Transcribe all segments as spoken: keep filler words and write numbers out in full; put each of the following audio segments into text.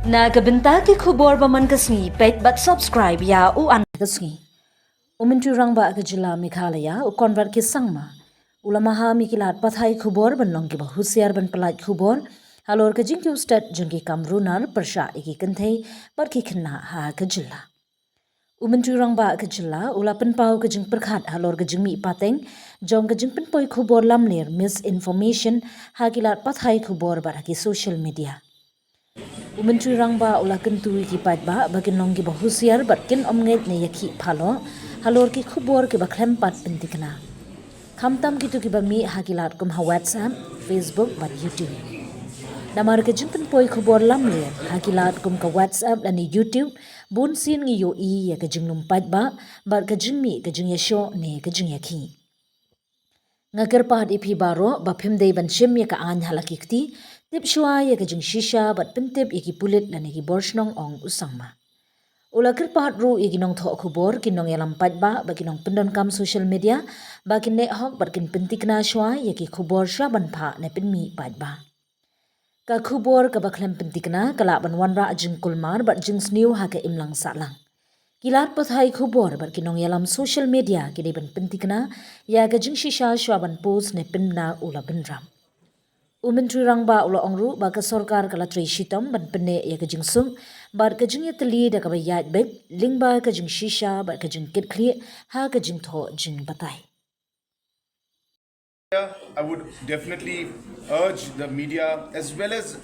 Na ka bynta ki khubor ba man ka sngi, peit bad subscribe ïa u An ka sngi. U Myntri Rangbah ka jylla Meghalaya, u Conrad K Sangma, u la maham ïa ki lad pathai khubor ban long kiba husiar ban pyllait khubor halor ka jingkiew stet jong ki kam runar pyrshah ïa ki kynthei bad ki khynnah ha ka jylla. U Myntri Rangbah ka jylla u la pynpaw ka jingpyrkhat halor ka jingmih pateng jong ka jingpynpoi khubor lamler, misinformation, ha ki lad pathai khubor bad ha ki social media. U Myntri Rangbah u la kyntu ïa ki paidbah ba kin long kiba husiar bad kin ym ngeit ne ïakhih phalok halor ki khubor kiba khlem pat pyntikna, khamtam kito kiba mih ha ki lad kum ha WhatsApp, Facebook bad YouTube. Namar ka jingpynpoi khubor lamler ha ki lad kum ka WhatsApp lane YouTube, bunsien ngi ïohi ïa ka jinglum paidbah bad ka jingmih ka jingïashoh ne ka jingïakhih. Nga kyrpad ïa phi baroh ba phim dei ban shim ïa ka aiñ ha la ki kti, tip shuwa ïa ka jingshisha bad pyntip ïa ki pulit lane ki bor shnong, ong u Sangma. U la kyrpad ruh ïa ki nongthoh khubor, ki nongïalam paidbah bad ki nongpyndonkam social media ba kin neh hok bad kin pyntikna shuwa ïa ki khubor shuwa ban phah ne pynmih paidbah. Ka khubor kaba khlem pyntikna ka lah ban wanrah jingkulmar bad jingsniew ha ka imlang sahlang. Ki lad pathai khubor bad ki nongïalam social media ki dei ban pyntikna ïa ka jingshisha shuwa ban post ne pynbna, u la bynrap. U Myntri Rangbah u la ong ruh ba ka sorkar ka la trei shitom ban pynneh ïa ka jingsuk bad ka jingïatylli da kaba ïaid beit lyngba ka jingshisha bad ka jingkitkhlieh ha ka jingthoh jingbatai. I would definitely urge the media as well as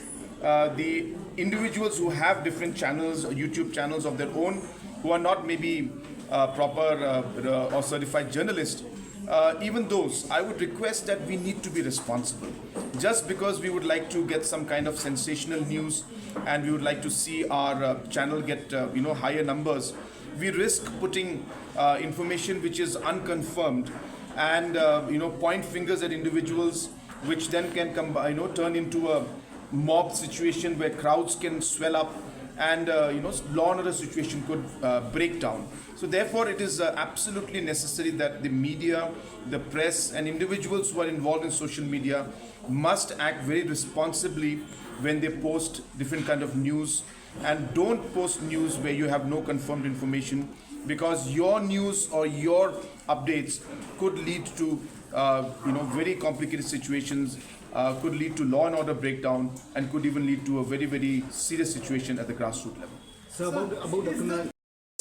uh, the individuals who have different channels or YouTube channels of their own who are not maybe uh, proper uh, uh, or certified journalists. Uh, even those, I would request that we need to be responsible. Just because we would like to get some kind of sensational news and we would like to see our uh, channel get uh, you know higher numbers, we risk putting uh, information which is unconfirmed and uh, you know point fingers at individuals, which then can come you know turn into a mob situation where crowds can swell up and uh, you know law and order situation could uh, break down. So therefore, it is uh, absolutely necessary that the media, the press, and individuals who are involved in social media must act very responsibly when they post different kind of news, and don't post news where you have no confirmed information, because your news or your updates could lead to uh, you know very complicated situations, uh, could lead to law and order breakdown, and could even lead to a very very serious situation at the grassroots level. Sir, about, about the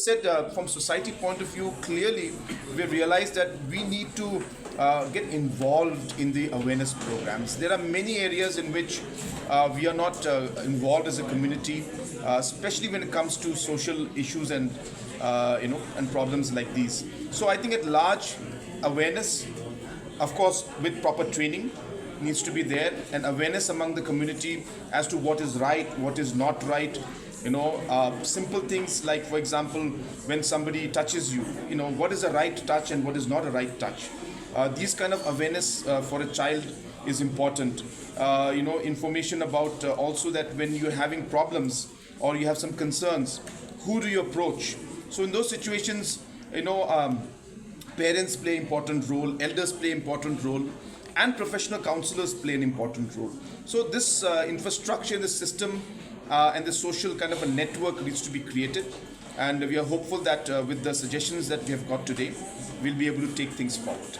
Said uh, from society point of view, clearly we realize that we need to uh, get involved in the awareness programs. There are many areas in which uh, we are not uh, involved as a community, uh, especially when it comes to social issues and uh, you know and problems like these. So I think at large, awareness, of course, with proper training, needs to be there, and awareness among the community as to what is right, what is not right, you know uh, simple things like, for example, when somebody touches you, you know what is a right touch and what is not a right touch. Uh, these kind of awareness uh, for a child is important. Uh, you know information about uh, also that when you're having problems or you have some concerns, who do you approach? So in those situations, you know um, parents play important role, elders play important role, and professional counselors play an important role. So this uh, infrastructure, this system, uh, and this social kind of a network needs to be created. And we are hopeful that uh, with the suggestions that we have got today, we'll be able to take things forward.